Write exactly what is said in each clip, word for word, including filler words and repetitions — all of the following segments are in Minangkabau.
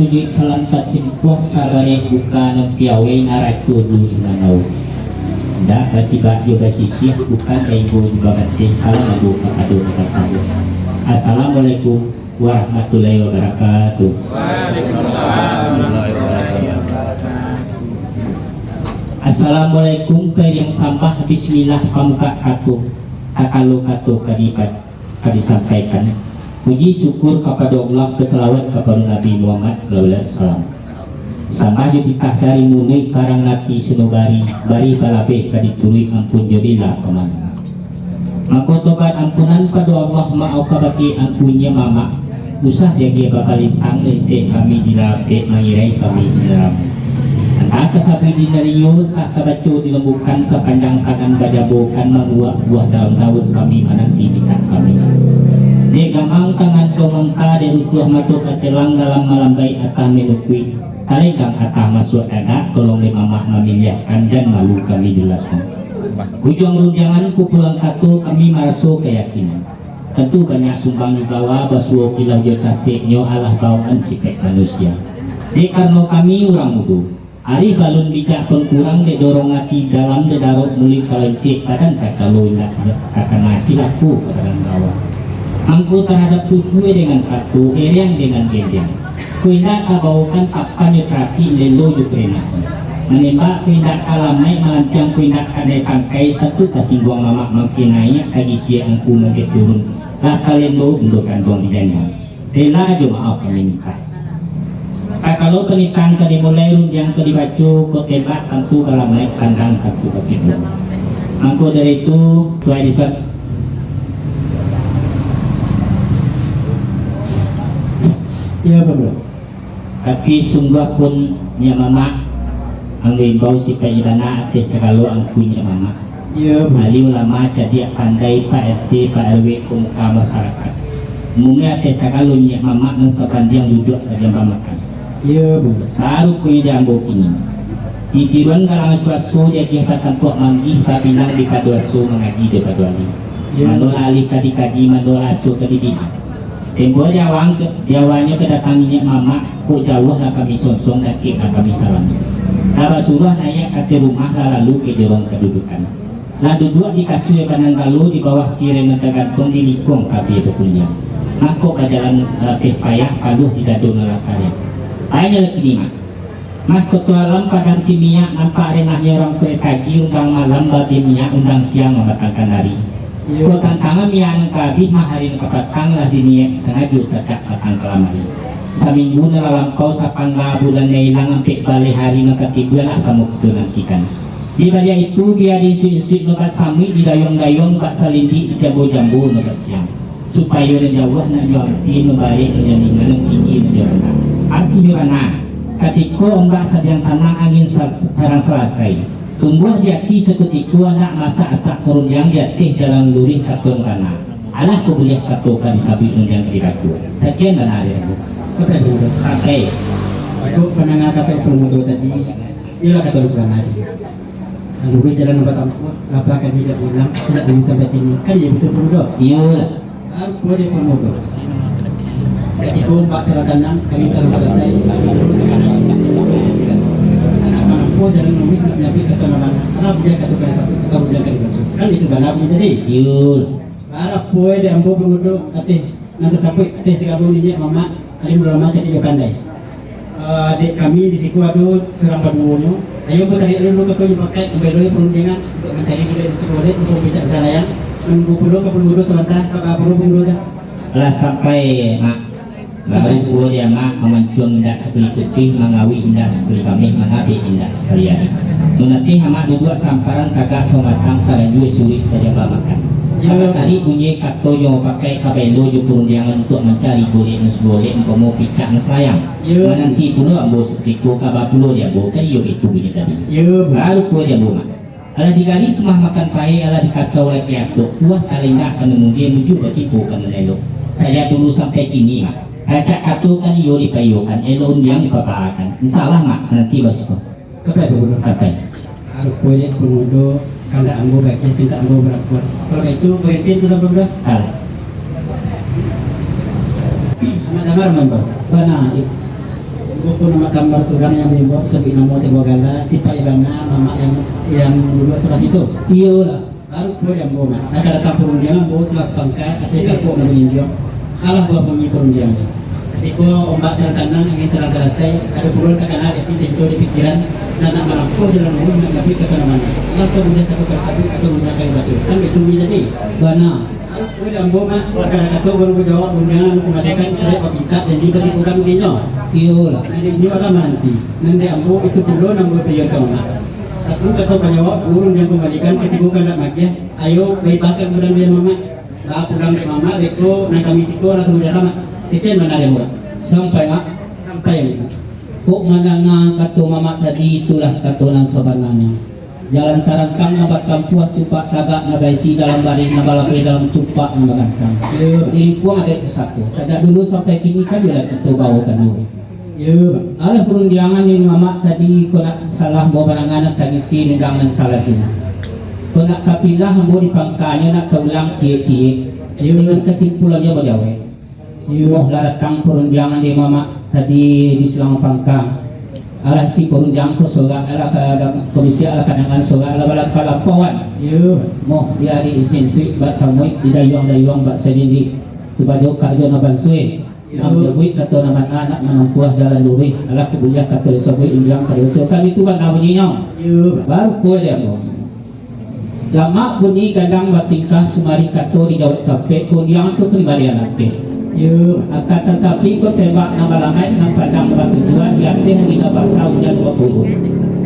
Tujuik salam tasimpuah, sabareh buka nan piawai, naraco dulu di manau. Indak basibak jo basisiah, bukan dainggo jo babanteh, salam ambo kapado nan basabuik. Assalamualaikum warahmatullahi wabarakatuh. Assalamualaikum, pariang sambah, bismillah, pamukak kato, takalo kato ka dibaco. Ka disampaikan puji syukur kapado Allah, basalawat kapado Nabi Muhammad sallallahu alaihi wasallam. Sambah jo titah dari muluik, karang ati sanubari, barih balabeh ka dituruik, ampun jo rila pamandang. Mako tobat ampunan pado Allah, maoh kabake angku nyiak mamak, usah diagiah babalintang, linteh kami di lapek, mangirai kami di dalam. Antah tasabuik di radio, antah tabaco di lambukan, sapanjang tangan bajabokan, manguak buah daun-daun, kami mananti mintak kami. Dek gamang tangan kau mangka, dek rusuah mato tacelang, dalam malambaik atah manukuik, talenggang atah masuak dadak, tolong dek mamak mamiliahkan, jan malu kami di lasuang. Ujuang rundiangan kumpulan kato, kami maraso kayakinan. Tantu banyak sumbang dibawa, basuo kilau jo saseknyo, alah bawaan sipek manusia. Dek karano kami urang mudo, arih balun bijak pun kurang, dek dorong ati dalam, dek darok muluik kaloncek, badan takalo indak takana, cilako ka badan bawah. Mangko tarhadap tujuah dengan kato, ereng dengan genjang. Ko indak ka baokan papan jo tarapik, lelo jo karenah. Manembak ko indak ka lamaik, malantiang ko indak ka naiak tangkai, tantu tasingguang mamak mangke naiak, ka gisiak angku mangke turun, lah talendo bundo kanduang di janjang. Rila jo maoh kami mintak. Takalo panitahan ka dimulai, rundiang ka dibaco, ko tembak tantu balamaik, pandang tantu bakibua. Mangko dari itu, tuai di sa- Iyo, Pak Guru. Tapi sungguah pun, nyiak mamak, ambo imbau sipaik bana ateh sagalo angku nyiak mamak. Iyo, Bu. Ahli ulama, cadiak pandai, Pak R T, Pak R W, pemuka masyarakat. Umumnyo ateh sagalo nyiak mamak nan sabandiang duduak sajam bamakan. Iyo, Bu. Baru punyo di ambo kini. Di tiruan galang suaso, diagiah batampuak manggih, babilang di pado aso, mangaji di pado alih. Iyo. Manolah alih ka dikaji, manolah aso ka dibilang. Tempo di awang ke, di awalnyo kedatangan nyiak mamak, kok jauah lah kami sonsong, dakek lah kami salami. Lah basuruah naiak ka ateh rumah, lah lalu ka jorong kadudukan. Lah duduak di kasua pananggalo, di bawah tirai nan tagantuang, di lingkuang tabia bakuliah. Mako bajalan lapeh payah, paluah di dado nan lah kariang. Tanyo lah kini, Mak. Mah koto alam padang kimiak, nampak renahnyo urang kurek kaji, undang malam babi minyak, undang siang mamatangkan ari. Iyo. Kok tantangan minyak nan ka abih, mah hari nan ka patang lah diniaik, sangajo sajak patang ka lamari. Saminggu nan lah lampau, sapangga bulan nan ilang, ampek baleh hari nan ka tibo, lah samo kito nantikan. Di baliak itu, bia di isuik-isuik nobat samuik, di dayuang-dayuang nobat salindik, di jambo-jambo nobat siang. Supayo nan jauah nak jo angti, nan barek nan jo ningan, nan tinggi nan jo randah. Artinyo bana, katiko ombak sadiang tanang, angin sa-, sadang salasai. Tumbuah di ati sakutiko, anak masak asak karundiang, di ateh jalan luruih kato nan bana. Alah kok buliah kato ka disabuik, rundiang ka dibaco. Sakian bana dari ambo. Sampai dulu. Sampai. Untuk pandanga kato pemudo tadi, iyolah kato nan sabana tu. Lalu jalan nan batampuah, lapa kaji jak pulang, sejak dulu sampai kini. Kan iyo batua, Pak Mudo? Iyolah. Baru pulo dek Pak Mudo. Katiko ombak sadang tanang, angin sadang salasai. Anak manampuah jalan nan luruih, nak manyabuik kato nan bana. Alah buliah kato ka disabuik, atau buliah ka dibaco. Kan itu bana bunyi tadi. Iyolah. Baru pulo dek ambo, Pak Mudo, ateh nan tasabuik, ateh sagalo niniak mamak, alim ulama, cadiak jo pandai. Ah, dek kami di siko ado surang paduonyo. Ayo, ambo tariak dulu katonyo pakai, ambo eloi parundiangan untuak mancari bulek nan sagolek, ambo picak salayang. Nunggu pulo ka Pak Mudo sabanta, ka baa pulo Pak Mudo tu? Lah sampai, Mak. Sampai. Baru pulo di Amak, mamancuang indak sakali putih, mangawik indak sakali kameh, mangabek indak sakali arih. Mun ateh Amak duduak samparan, tagak samatang, salanjua suruik saja bamakan. Iyo. Ka tarik bunyi katonyo, pakai ka baelo jo parundiangan untuak mancari golek nan sagolek, umpamo picak nan salayang. Iyo. Mananti pulo ambo sakutiko, ka baa pulo di ambo, kan iyo itu bunyi tadi. Iyo, Bu. Baru pulo di ambo, Mak. Alah digarih tumah makan pae, alah dikasau laki atok, kuah talenggak ka nan mungkin, mujua batibo ka nan elok. Sajak dulu sampai kini, Mak. Rancak kato kan iyo dipaiyokan, elok rundiang dipabaakan. Insyaallah, Mak, mananti basiko. Sampai, Pak Guru. Sampai. Rupo dek Pak Mudo, kandak ambo bagian, pintak ambo balakuan. Kalau baitu, bagian tu lah, Pak Mudo. Salah. Amak Damar, Pak Mudo. Bana, iyo. Buku nama tambar surang yang bimbo sabuik namo tembo gala, sipaik bana mamak yang, yang duduak sabalah situ. Iyolah. Baru pulo di ambo, Mak. Lah ka datang parundiangan ambo salah sapangka, ateh kapok nan balinjuang. Alah buah bunyi parundiangan. Katiko ombak sadang tanang, angin sadang salasai, ado pulo takana di ati, tantu di pikiran, nan nak manampuah jalan umua, nak mabuik kato nan bana. Alah ka mudah kato tasabuik, atau mudah kayu batu. Kan baitu bunyi tadi. Bana. Baru pulo di ambo, Mak. Sagala kato baru bajawab, rundiangan bakumandangkan, sarai bapintak, janji batipukan mungkinnyo. Iyolah. Nan di inyo alah mananti. Nan di ambo itu pulo nan bapikiran ka Mamak. Satu kato pajawab, urang nan kumandangkan, katiko kandak magiah, ayo, baibahkan pulang dari Mamak. Baa pulang dari Mamak, beko nan kami siko rasa mudah, Mak. Sekian bana dari ambo. Sampai, Mak. Sampai, Mak. Kok mandanga kato Mamak tadi, itulah kato nan sabananyo. Jalan tarantang nan batampuah, tumpak tagak nan baisi, dalam barih nan balabeh, dalam tumpak nan bagantang. Iyo. Di lingkuang adaik pusako, sajak dulu sampai kini kan iyo lah kito baokan dulu. Iyo. Alah parundiangan di Mamak tadi, kok nak salah ambo mandanga nan tangisi, dendang nan talakinan. Kok nak tapindah ambo di pangkanyo, nak taulang ciek-ciek. Iyo. Dengan kasimpulannyo bajawek. Iyo. Moh lah datang parundiangan di Mamak tadi di Silang Pangka. Alah isi parundiangan ko sorak, alah ka, komisi alah kadangan sorak, alah balam kalapauan. Iyo. Moh di ari insuik-insuik bak samuik, di dayuang-dayuang bak sadindi. Supayo karajo nan bansue. Iyo. Nan babuik kato nan bana, nak manampuah jalan luruih. Alah kubuliah kato disabuik, rundiang ka dibacokan, itu bana bunyinyo. Iyo. Baru pulo di ambo. Lamak bunyi gadang batingkah, sumari kato dijawek capek, rundiang tu kambali alateh. Yo. Akan tatapi ko tembak nan balamaik, nan pandang batujuan, di ateh angin nan basa, ujan bapuru.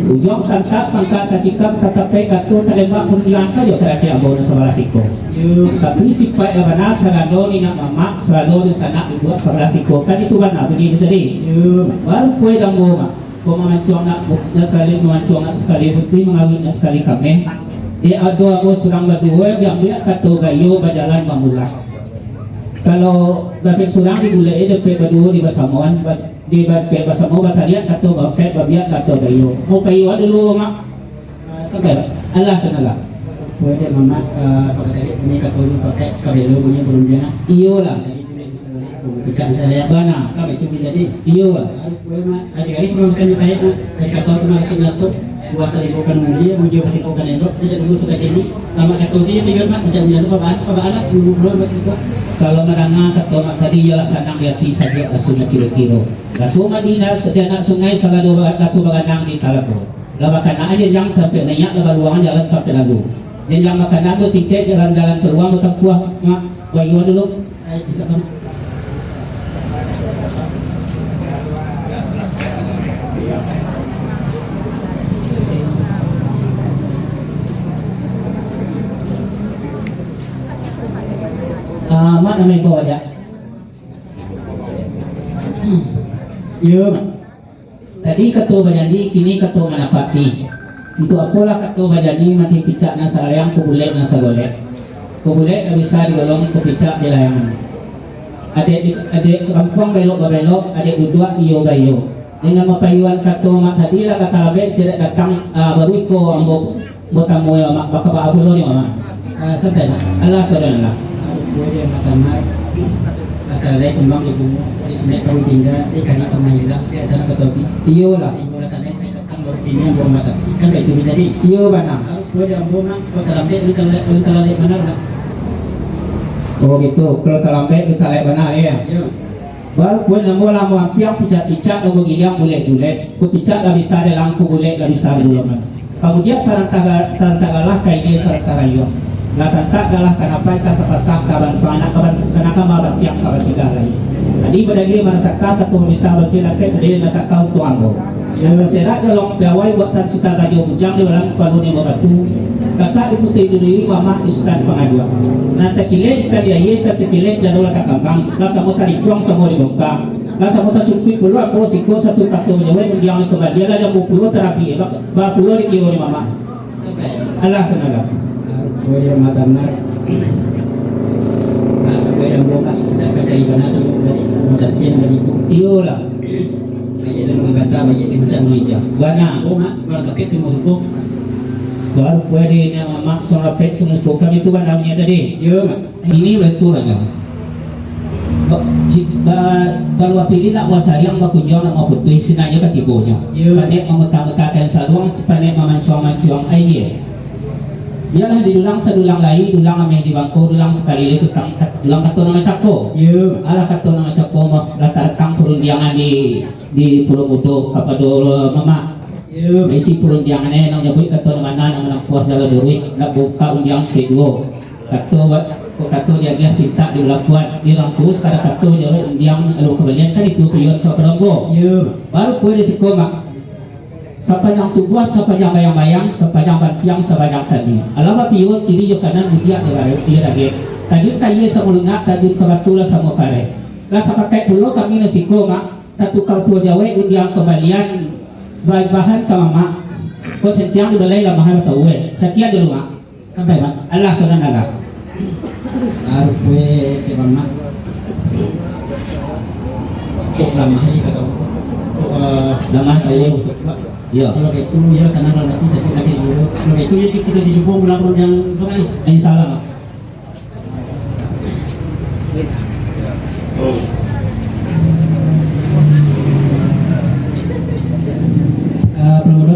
Ujuang tantak pangka tacikam, tatapek kato talembak, rundiang ka jo karateh ambo nan sabalah siko. Yo. Tapi sipaik nan bana, sarado di nak mamak, sarado di sanak dibuek sabalah siko. Kan itu bana bunyi tu tadi. Yo. Baru pulo di ambo, Mak. Ko mamancuang nak bu-, nak sakali mamancuang nak sakali putih, mangawik nak sakali kameh. Dek ado ambo surang baduo, diambiak kato gayo bajalan bamulah. Kalau dapek surang di bulek, dapek baduo di basamoan, bas-, di dapek basamo batariak kato bapek, babiak kato gayo. Mau payo dulu, Mak. Ah, sabar. Alah, sanalah. Buek dek mamak, ah, pakatari bunyi katonyo pakai kabelo bunyi burung dia. Iyolah. Jadi, bunyi di sebelah aku, picak saya. Bana. Kalau itu bunyi tadi. Iyo. Baru buek, Mak. Hari-hari kurang makan kayak, Mak. Dari kasau tu, Mak, makin nyatuk. Buah tadi bukan mulia, muncul tadi bukan elok. Sejak dulu sudah kini. Lama kata dia, dia, Mak. Macam dia tu, Bapak, Bapak anak, dulu, dulu, masih kuat. Kalau mandanga kato Mak tadi, iyolah sanang di ati sajo, rasonyo kiro-kiro. Raso Madinah, setiap anak sungai, salado ba-, raso baganang di talago. Lah bakanaan janjang tampek naiak, lah baluang jalan tampek lalu. Janjang bakanaan batingkek, jalan-jalan taluang batampuah, Mak, bayo dulu. Ah, Mak, namo imbau aja. Iyo. Tadi kato bajanji, kini kato manapati. Untuak apolah kato bajanji, mancing picak nan salayang, ko bulek nan sagolek. Ko bulek nan bisa digolong, ko picak dilayangan. Adek di, adek rampuang belok babelok, adek duduak iyo baiyo. Dengan mapayuan kato Mak tadi, lah ka talambek, sirek datang, ah, baru iko ambo Batamu yo, Mak, bakabaa pulo ni, Mak? Ah, santai, Mak. Alah, saudara lah. Aduh, dia mata mar. Atalai kembang di bungo, di sungai paling tingga, di kali tengah hilang, di sana ketopi. Iyolah. Sehingga lah tanai saya datang baru kini yang buang mata. Kan baik tu tadi. Iyo, bana. Aduh, dia ambo, Mak. Kau talambek, lu talambek, lu talambek benar, Mak. Oh, gitu. Kalau talambek, lu talambek benar, ya? Iyo. Baru pun namo lah maampiang picak-picak, lah bagiliang bulek-bulek. Ko picak lah bisa dalam, ko bulek lah bisa didolongan. Kamudian sarantah ga-, sarantah galah ka ilia sarantah rayuang. Lah tantak galah ka napai ka tapasah ka ban-, panganak ka ban-, kanakama bantiang ka basidah lai. Tadi badalia manasaka, kato bisa basilah kai badalia manasaka untuang ambo. Nan baserak jalong piawai buatan suta gajo bujang di dalam palu ni babatu. Kakak di putih duri, mamah di sutan pangaduan. Nan takilek ikan di aia, ikan takilek jaro lah takambang, lah samo tarikuang samo dibongkang. Lah samo tasungkuik pulo ambo siko satu kato manjawek undiang nan kambali, lah jambu pulo tarabi, ba-, ba pulo dikiro ni mamah. Alah, sanalah. Kue dia mata mar. Kue dia buka, dah kacari bana tu, dari, macam dia nak beribu. Iyolah. Bagi dia mangkasa, bagi dia macam mengejam. Bana. Oh, Mak, suara tapi semua suku. Baru kue dia nak mamak, suara pek semua suku. Kami tu bana punya tadi. Iyo, Mak. Ini betul aja. Ba-, ci-, ba-, kalua pilih nak buah sayang, bakunjuang nak maputuih, sinanyo ka tibonyo. Iyo. Panek mamuta-mutakan saluang, panek mamancuang-mancuang aia. Bialah didulang sadulang lai, dulang ameh di bangko, dulang sakali lai tutang kat-, dulang kato nan macako. Iyo. Alah kato nan macako mah, lah tarekam parundiangan di, di Pulau Mudo kapado Mamak. Iyo. Isi parundiangan e, nan manyabuik kato nan bana, nan manampuah jalan luruih, nak buka undiang ciek duo. Kato ba-, kok kato diagiah pintak di balakuan, dirangkus kada kato jawek undiang lalu kabalian, kan itu piyon ka padambo. Iyo. Baru pun di siko, Mak. Sapanjang tubuah, sapanjang bayang-bayang, sapanjang bantiang, sapanjang tali. Alah bapiyo kiri jo kanan, budiak jo barek, iyo daging. Tajun ka aia samo lunak, tajun ka batu lah samo kareh. Lah sapakaik pulo kami nan siko, Mak, tatukar tuo jawek undiang kambalian ba-, bahan ka Mamak. Kok sentiang di balai lah mahal tau, eh. Sakian dulu, Mak. Sampai, Mak. Alah, saudara. Baru kue ke Mamak. Kok lamah ni kata. Kok, eh, lamah kali. Kok, Pak. Iyo. Kalau kayak itu, ya, sana kalau nanti sakit lagi dulu. Kalau kayak itu, ya, kita jumpa pulang yang itu kali. Insya Allah, Mak. Eh, Promodo.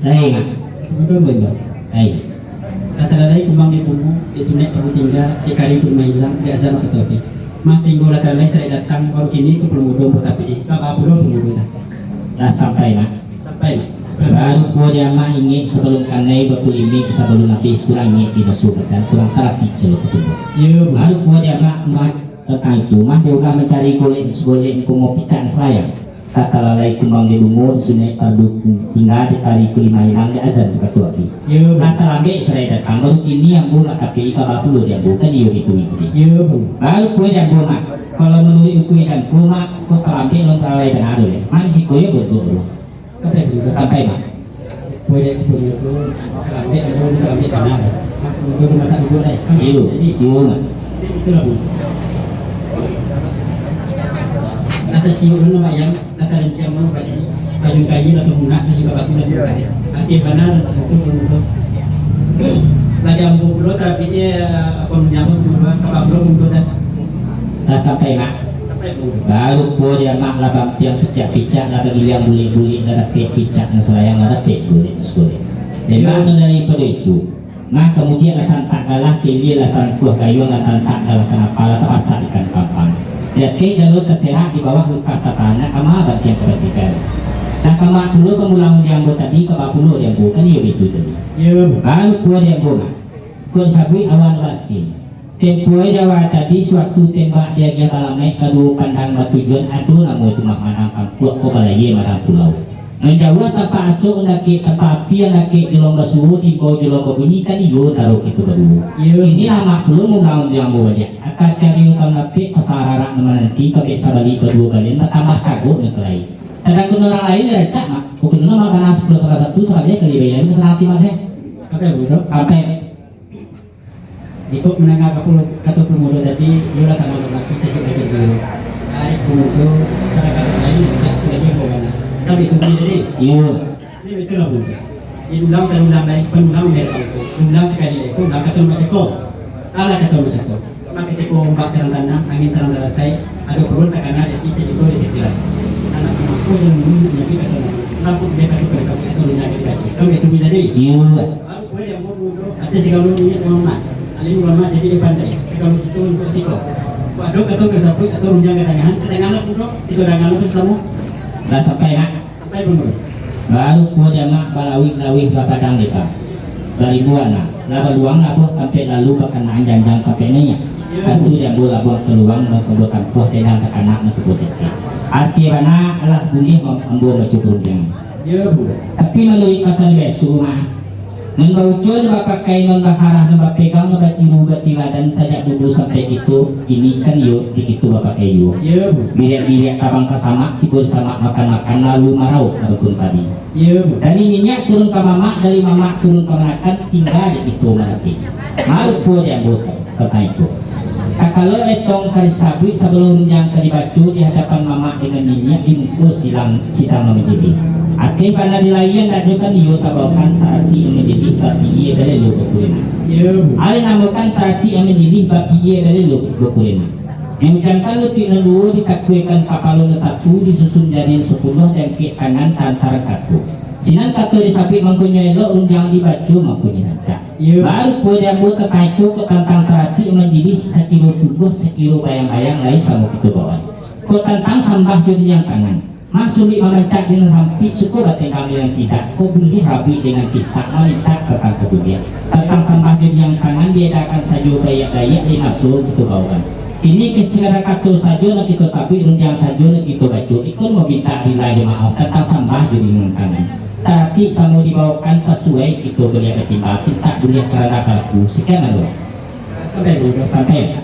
Hai, Mak. Promodo, Promodo. Hai. Lah talalai kumbang di bungo, di sunek kabu tingga, di kari kumbang ilang, di azan wakatu api. Mas Tinggo lah talalai sarai datang, baru kini ka Pulau Mudo, Ambo tapi, ka baa pulo Pulau Mudo tadi. Lah sampai, Mak. Sampai, Mak. Baru pulo di Amak ingek sabalun kanai, bakulimik sabalun abih, kurang ingek di baso badan, kurang taratik calo katubo. Iyo, Bu. Baru pulo di Amak, Mak, tantang itu, Mak, diulah mancari golek, golek, ngko picak nan salayang. Ka talalai kumbang di bungo, di sunek kabu tingga, di kari kumbang ilang, di azan wakatu api. Iyo, Bu. Lah talambek sarai datang, baru kini ambo lah tapi ka baa pulo di ambo, kan iyo gitu, gitu. Iyo, Bu. Baru pulo di ambo, Mak. Kalau manuruik ukua idanku, Mak, kok talambek alun talalai bana tu, leh. Mak, siko yo bodoh tu. Sampai, Bu. Sampai, Mak. Pulo di ambo tu, talambek ambo tu talambek bana. Mak, ambo tu masak dulu, leh. Iyo, iyo, Mak. Jadi, itulah, Bu. Asa cium dulu, Mak, yang Asa rancak mano basi, tajun ka aia lah samunak, tajun ka batu lah samunak. Arti bana lah tantu pun mudo. Lah di ambo pulo tarapiknyo, apa namo, mudo, kaba pulo mudo tadi. Lah sampai, Mak. Sampai, Bu. Baru pulo di Amak lah bampiang picak-picak, lah bagiliang bulik-bulik, lah dapek picak nan salayang, lah dapek golek nan sagolek. Iyo. Memang daripado itu, Nah, kamudian lah santak galah, kelia lah sangkuah gayuang, lah tantak galah kanapa, lah tapasak ikan kapang. Di ateh galo taserak, di bawah lukah tatanak, kama bantiang kabasikan. Nah, kama pulo ka mulang di ambo tadi, kaba pulo di ambo, kan iyo bitu tadi. Iyo. Baru pulo di ambo, Mak. Kok disabuik awan batin. Tempo di awal tadi, suatu tembak diagiah balamek, kaduo pandang batujuan, ado namo tu Mak Manang Kampuak, ko balayia Manang Pulau. Nan jauah tampak asok, nan dakek tampak api, nan dakek jolong basuo, diimbau jolong babunyi, kan iyo taro kito baduo. Iyo. Inilah Mak pulo mulaun di ambo baliak. Aka cari utang lapek, pasararak nan mananti, kabek sabalik baduo balian, batambah kagok nan kalai. Sadangkan urang lain rancak, Mak. Pokoknyo Mak bana sapuluah salah satu, sabaleh kali bayia, masalah ati, Mak, deh. Sampai, Bu, tu? Sampai. Jikok mandanga kato Pulo Mudo tadi, iyolah samo mamaki sakik daging dulu. Ari Pulo Mudo, sadangkan urang lain bisa lagi bawa bana. Kan itu bunyi tadi? Iyo. Jadi, itulah, Bu. Diulang sadulang lai, pandulang merek angko. Diulang sakali lai, pandulang kato macako. Alah kato macako. Mako, katiko ombak sadang tanang, angin sadang tarasai, ado pulo takana di ati, tajatuah di pikiran. Anak mangko jan mulu nak manyabuik kato nan, lapuk dek kato ka disabuik atau nan jan ka dibaco. Kan itu bunyi tadi? Iyo. Baru pulo di ambo Ateh sagalo niniak ulama, alim ulama jadi pandai, sagalo kito untuak siko. Kok ado kato ka sabuik atau rundiang katangahan, katangahan lah pulo, kito dangakan tu samo. Lah sampai, Nak? Sampai, Bang. Baru pulo di Amak balawih-lawih bapadang lebar. Baribu anak, lah baluang labuah tampek lalu, bakanaan janjang tampek naiak. Iyo. Tantu di ambo labuah kaluang, mangko ambo tampuah tendang takanak mangko ambo tetek. Arti bana alah buliah mam-, ambo mambaco parundiangan. Iyo, Bu. Tapi manuruik pasan biaso, Mak, nan baucun, nan bapakai, nan baharah, nan bapegang, nan batiru, batiladan sajak dulu sampai kito, kini kan iyo di kito bapakai juo. Iyo, Bu. Biriak-biriak tabang ka samak, tibo di samak makan-makan, lalu maraup ka dukun padi. Iyo, Bu. Dari niniak turun ka mamak, dari mamak turun ka manakan, tingga di kito manapik. Marupo di ambo tu. Tantang itu. Takalo etong ka disabuik, sabalun rundiang ka dibaco di hadapan mamak dengan niniak di muko silang sidang nan majilih. Ateh bana di layia, ndak jo kan iyo tabaokan taratik nan majilih, bapiia balelo bakurenan. Iyo. Alih namokan taratik nan majilih, bapiia balelo bakurenan. Diujankan lutuik nan duo, ditakuikan kapalo nan satu, disusun jari nan sapuluah, diangkek tangan taantaran kato. Sinan kato disabuik mangkonyo elok, rundiang dibaco mangkonyo rancak. Iyo. Baru pulo di ambo tantang iko, kok tantang taratik manjilih, sakiro tubuah, sakiro bayang-bayang, lai samo kito bawaan. Kok tantang sambah jo rundiang tangan. Masulik mamancak di nan sampik, suko batenggang di nan tidak, kok buliah rabuik di nan pintak, mamintak tantang kabuliah. Tantang sambah jo rundiang tangan, diedakan sajo baiak-baiak, di maso kito bawaan. Kini ka sakadar kato sajo nan kito sabuik, rundiang sajo nan kito baco, iko mamintak rila jo maaf, tantang sambah jo rundiang tangan. Taratik samo dibaokan, sasuai kito buliah batimbang, pintak buliah karano balaku. Sakian dulu. Sampai, sampai.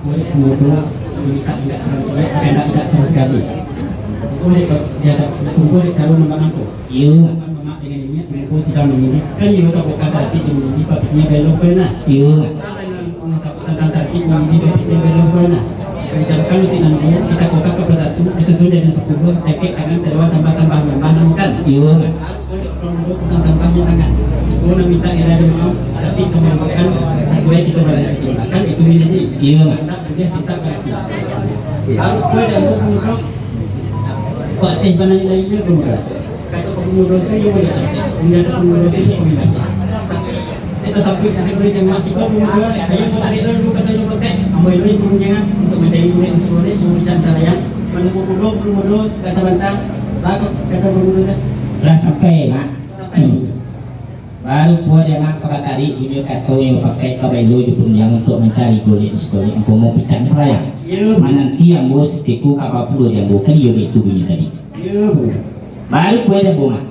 Murid pemuda mintak indak sadang ciek, kandak indak sadang sakali. Murid biadab, bakumpua dek caro nan banangko. Iyo. Mamak dengan niniak, mangko sidang manyilih. Kan iyo tabuka taratik jo manyilih, papikian balok ka nan. Iyo. Tantang taratik manyilih, papikian balok ka nan. Ujankan lutuik nan duo, ditakuikan kapalo nan satu, disusun jari nan sapuluah, diangkek tangan, talua sambah-sambah, nyambah namo kan. Iyo. Urang mudo tantang sambah jo tangan. Iko nan mintak rila jo maaf, taratik samo dibaokan, sasuai kito buliah batimbang, itu manjadi. Iyo. Kandak buliah pintak balaku. Baru pulo di ambo pemudo, kok ateh bana lai-lai pemudo. Kato pemudo tu iyo, indak ado pemudo tu iyo pemudo. Tapi, kita sampai di sini yang masih kau pemudo, ayo kita tarik dulu kato jo pakai. Ambo elok pemudo untuak mancari murid di siko, mancari sarayang. Manunggu pulo pemudo ka sabanta. Lah, kok kato pemudo tu? Lah sampai, Mak. Sampai. Baru pulo dek Mak ka batarik bunyi kato nan bapakai ka baelo jo parundiangan untuak mancari golek di siko, ambo mau picak sarayang. Iyo. Mananti ambo sakutiko ka bapulo di ambo, kan iyo baitu bunyi tadi. Iyo, Bu. Baru pulo dek ambo, Mak.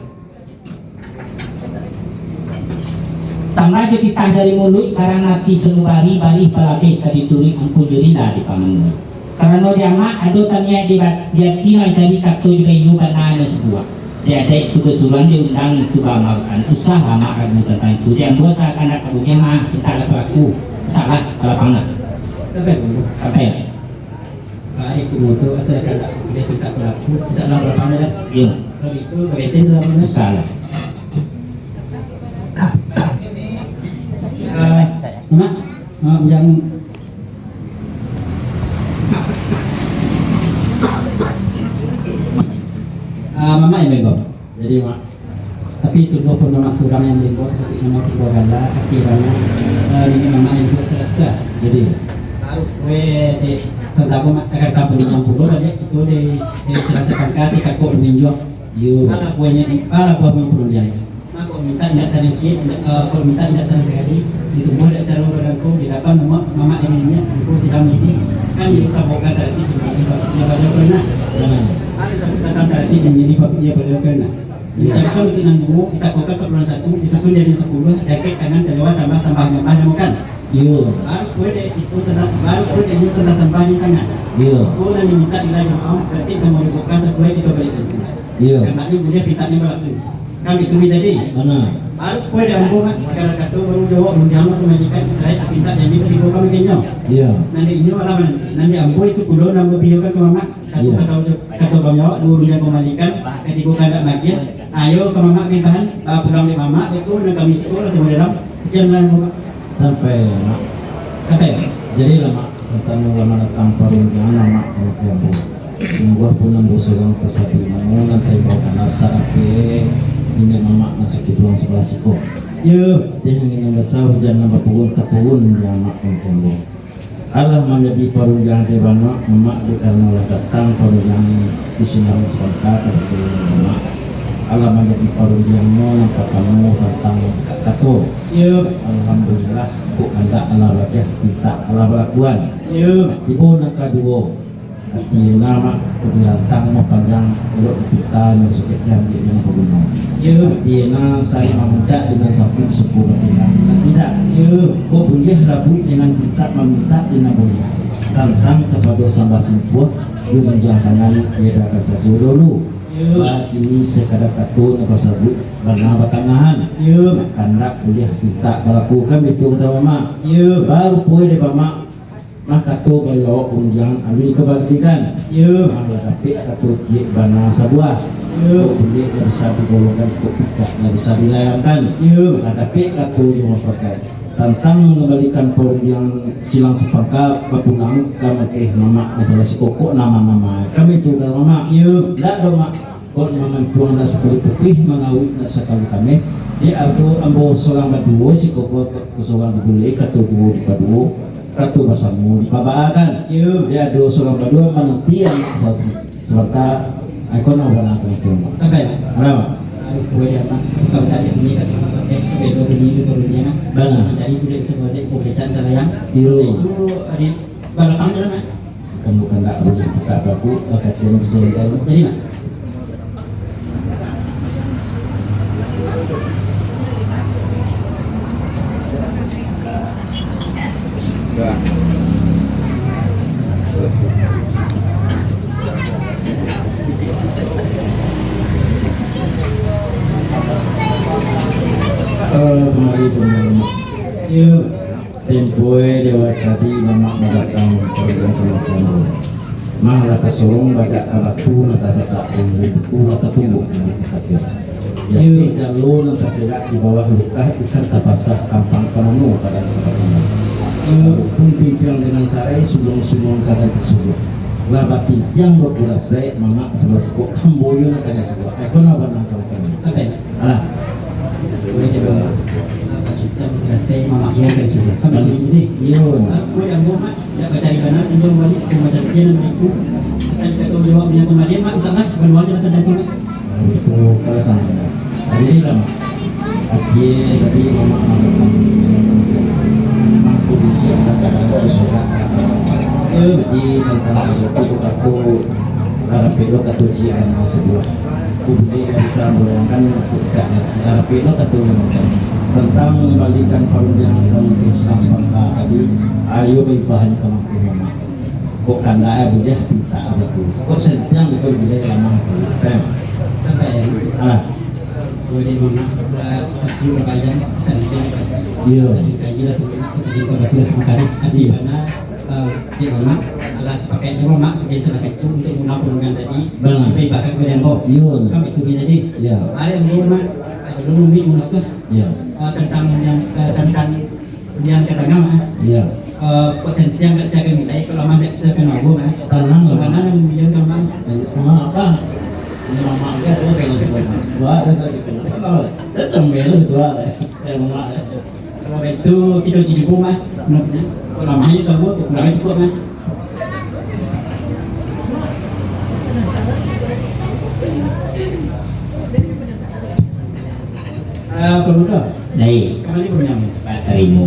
Sambah jo titah dari muluik, karano ati sanubari, barih balabeh ka dituruik, angku jo rila dipamanuahi. Karano di amak ado taniaik di bat-, di ati, mancari kato jo baiyo bana nan sabuah. Di adaik tu basuruan, di undang tu baamalkan. Usahlah amak ragu tantang itu. Di ambo asa kandak ka buliah, maaf, mintak ka palaku. Salah, ka lapang lah. Sampai, Bu. Sampai. Baik, pemuda, asa kandak ka buliah, mintak ka palaku. Salah, ka lapang lah. Iyo. Kalau itu, ka beten lah, Bang. Salah. Ah, Mak, Mak, jangan. Ah, mamak yang baimbau. Jadi, Mak, tapi sungguahpun mamak surang yang baimbau, saketek namo tigo gala, kaki bana, eh, niniak mamak yang tu salah suka. Jadi, baru, weh, dek, tantang, Mak, akan tampil enam puluh aja, itu dari, dari salah sapangka, di kakok luminjuak. Iyo. Alah buahnya, alah buah main perundiang. Nah, kok mintak indak sadang ciek, indak, eh, kok mintak indak sadang sakali, ditumbuah dek caro barangko, di dapan mamak, mamak dengan niniak, angku sidang midi, kan iyo tabuka taratik di midi, papikia balok ka nan. Nah. Ada sabut tantang taratik di midi, papikia balok ka nan. Iyo. Ujankan lutuik nan duo, ditakuikan kapalo nan satu, disusun jari nan sapuluah, diangkek tangan, talua sambah-sambah, nyambah namo kan. Iyo. Baru pulo dek itu tantang, baru pulo dek itu tantang sambah di tangan. Iyo. Ko nan dimintak rila jo maaf, taratik samo dibaokan, sasuai kito buliah batimbang. Iyo. Kandak buliah pintaknyo balaku. Kan itu mintak tadi. Bana. Baru pulo dek ambo, Mak, sakadar kato baru jawab, rundiang tu majikan, saraik pintak janji ka tibo ka mangkonyo. Iyo. Nan dek inyo alah mananti, nan dek ambo itu pulo nan ambo piyokan ka mamak. Satu, iyo, kato, kato kami awak, duo rundiang ka mangkonyo, katigo kandak maagiah. Ayo ka mamak, bahan, ah, pulang dek mamak, beko nan kami siko lah samo dalam. Sakian lah, Mak. Sampai, Mak. Sampai. Jadilah, Mak, santano lah manatang parundiangan, Mak, ka ambo. Sungguahpun ambo surang tasabuik namo nan taimbau ka nan sarape niniak mamak nan sakibuang sabalah siko. Iyo. Tih angin nan basa, hujan nan baturun, taturun di amak ka ambo. Alah manjadi parundiangan dek bana, mamak, dek karano lah datang parundiangan di sinan sabanta ka dek bana. Alah manjadi parundiangannyo nan partamo tantang kato. Iyo. Alhamdulillah, kok kandak alah bagiah, pintak alah balakuan. Iyo. Tibo nan kaduo, ati nan, Mak, kok dirantang mapanjang, elok dipinta, nan sakik diambiak, nan baguno. Iyo. Ati nan sarik mamuncak, di nan sampik suko batindang. Nan tidak. Iyo. Kok buliah rabuik di nan pintak, mamintak di nan buliah. Tantang kapado sambah simpuah, di rundiang tangan, diedakan sajo dulu. Iyo. Bakini sakadar kato nan basabuik, bana batangahan. Iyo. Kandak buliah pintak balaku, kan baitu kato mamak. Iyo. Baru pulo dek mamak, mah kato baliau awak rundiang alun dikabalikan. Iyo. Mah lah dapek kato ciek bana sabuah. Iyo. Kok buliah lah bisa digolongkan, kok picak lah bisa dilayangkan. Iyo. Lah dapek kato jo mapakai. tantang mangambalikan parundiang silang sapangka bapulang ka mangkeh mamak masalah sikokok nama-nama. Kami tu ka mamak. Iyo. Ndak doh, Mak. Kok mamantuang ndak sakali putuih, mangawik ndak sakali kameh. Di ado ambo sorang baduo, sikokok sorang dibulek, kato duo dipaduo, kato basamo dipabaakan. Iyo. Di ado sorang baduo mananti anak satu. Sabanta, ai kono bana tu, Mak. Sampai, Mak. Alah, Mak. Aduh, buai dia, Mak. Bukan tadi bunyi kat sama pakai, beda bunyi tu turun dia, Mak. Bana. Jadi, kulit sebagai pemeriksaan salayang. Iyo. Itu, di balakang je lah, Mak. Bukan, bukan, tak boleh. Tak bagus, bakatian bisa tahu. Jadi, Mak. Eh, kemari pun, Mak. Tempoe di awal tadi, Mamak mandatang parubahan kamakian tu. Mah lah tasorong bajak ka batu, lah tasasak di buku, lah tatumbuak di kaki. Di ateh jalo nan taselak, di bawah lukah ikan tapasah, kampang ka mano padan ka batambah. Sarumpun pimpiang dengan sarai, suluang-suluang ka ganti suruah. Lah bapintiang bakurasai, Mamak salasiko, ambo yo nan kanai suruah. Ai, kono bana kamakian. Sampai. Alah. Buliah dek Mamak. Apa kita berasai Mamak yo kan sudah. Kan bana. Iyo. Buliah dek Mamak. Dak bacari bana, tunjuang balik ke macam dia nama itu. Asal kita tahu jawab dia kembali, Mak, salah. Baru aja datang jatuh, Mak. Itu kalau sama. Jadi lah, Mak. Akhir tadi Mamak mengatakan, Mak, kondisi yang tak ada surat. Jadi, tentang itu aku harap elok atau jiran sebuah. Publik yang bisa membayangkan puncaknya secara pelok atau tentang mengembalikan parundiang dalam Islam semangka tadi, ayo baibah ni kalau ke rumah. Kok kandak ya boleh minta apa tu? Kok sentiang kau boleh lama tu? Kan? Sampai. Ah. Boleh mama, satu babayang sentiang pasti. Iya. Tadi kaji lah sebenarnya, tadi kau dah tulis makanya. Iya. Di mana Eh, Cik Mamak, alah sapakaik jo Mamak, jadi salah satu untuk muna parundiang tadi, bana, dipaibahkan kepada ambo. Iyo. Kami tu tadi. Iyo. Ari ambo, Mak, eh, dulu Umi ngurus tu. Iyo. Eh, tentang yang, eh, tentang yang ka tangah, Mak. Iyo. Eh, kok sentiang dak siaga milai, kalau Mamak dak siaga nawo, Mak. Tanang lah, Mak. Tanang lah, Mak. Eh, Mak, apa? Ini Mamak dia, oh, salah sebut. Wah, ada salah sebut. Apa? Dia tembel tu, ah. Eh, Mamak, eh. Kalau itu, kita cuci pun, Mas. Kalau lama itu tahu, kurang itu kok, Mas. Ah, pemuda. Baik. Kami ni punya. Cepat terima.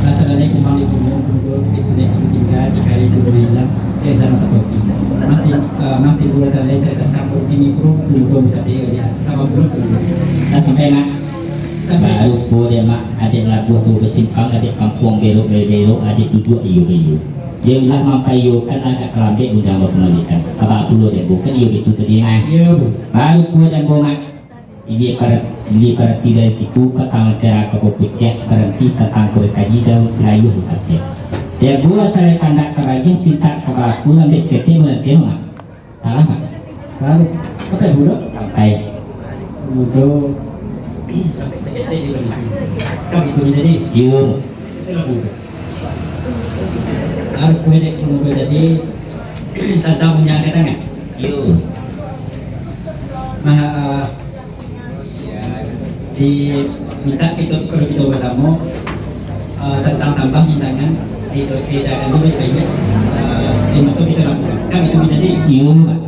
Assalamualaikum warahmatullahi wabarakatuh. Sudah kami tinggal di hari itu, Mailah. Eh, sana tak kopi. Masih, ah, masih boleh terlihat saya datang ke sini, bro. Tunggu, tunggu, tapi ya, sama bro. Dah sampai, Mak? Baru po dek Mak, adek labuah tu basimpang, adek kampuang belok-belok, adek duduak iyo-iyo. Dia ulah mampaiyokan agak kalambek undang bakambalikan. Kaba pulo dek Bu, kan iyo bitu tadi, Mak. Iyo, Bu. Baru po dek Bu, Mak. Ilik para-, ilik parati dari situ, pasangan tera ka putiah, baranti tatangko kaji daun sirayuah di katiah. Dek Bu, asal kandak ka bagiah, pintak ka balaku, lambek saketek, bulan tiang, Mak. Salah, Mak. Salah. Sampai dulu. Sampai. Mudo. Sampai sakit hati juga nih. Kan itu menjadi. Iyo. Itulah mudo. Harus kue dek mudo jadi tentang punya angkat tangan. Iyo. Nah, eh, Di, minta kito, kalau kito basamo, eh, tentang sambah hindangan, di, di dalam tu baik-baik, eh, di maso kito lakukan. Kan itu menjadi. Iyo, Pak.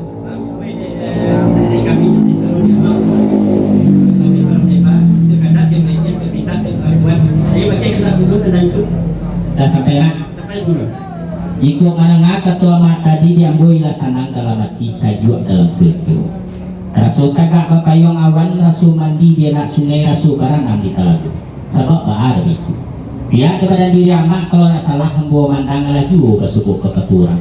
Jadi kami nanti selalu di rumah. Tapi kalau memang itu kadang dia baiknya untuk minta untuk buat. Jadi, pakai kita dulu tentang itu. Dah sampai, Pak? Sampai dulu. Jikok mandanga kato Amak tadi, di ambo ilah sanang dalam ati, sajuak dalam karajo. Raso tagak bapayuang awan, raso mandi di anak sungai, raso baranang di talago. Sabab baa baitu? Pihak ka badan diri Amak, kalau ndak salah ambo mandanga lah juo basobok ka kato urang.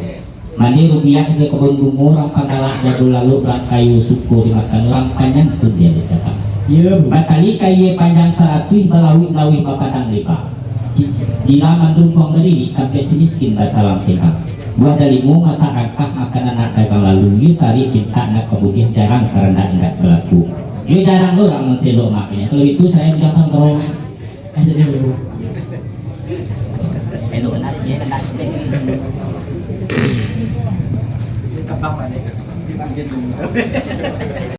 Mandi rubiah di kabun bungo, urang panggalak jadul lalu, urang kayo suko dimakan urang, panyantun di adat Batak. Iyo, Bu. Batali kayu panjang saratuih, balauik-lauik bapadang leba. Gila mandumpuang badiri, tampek si miskin basalam tingkah. Buah dalimo masak rangkah, makan anak dagang lalu, iyo sarik pintak nak ka budiah, jarang karandak indak balaku. Iyo jarang lo urang nan selok makonyo. Kalau itu, sayo bilang samo kau, Mak. Elok lah.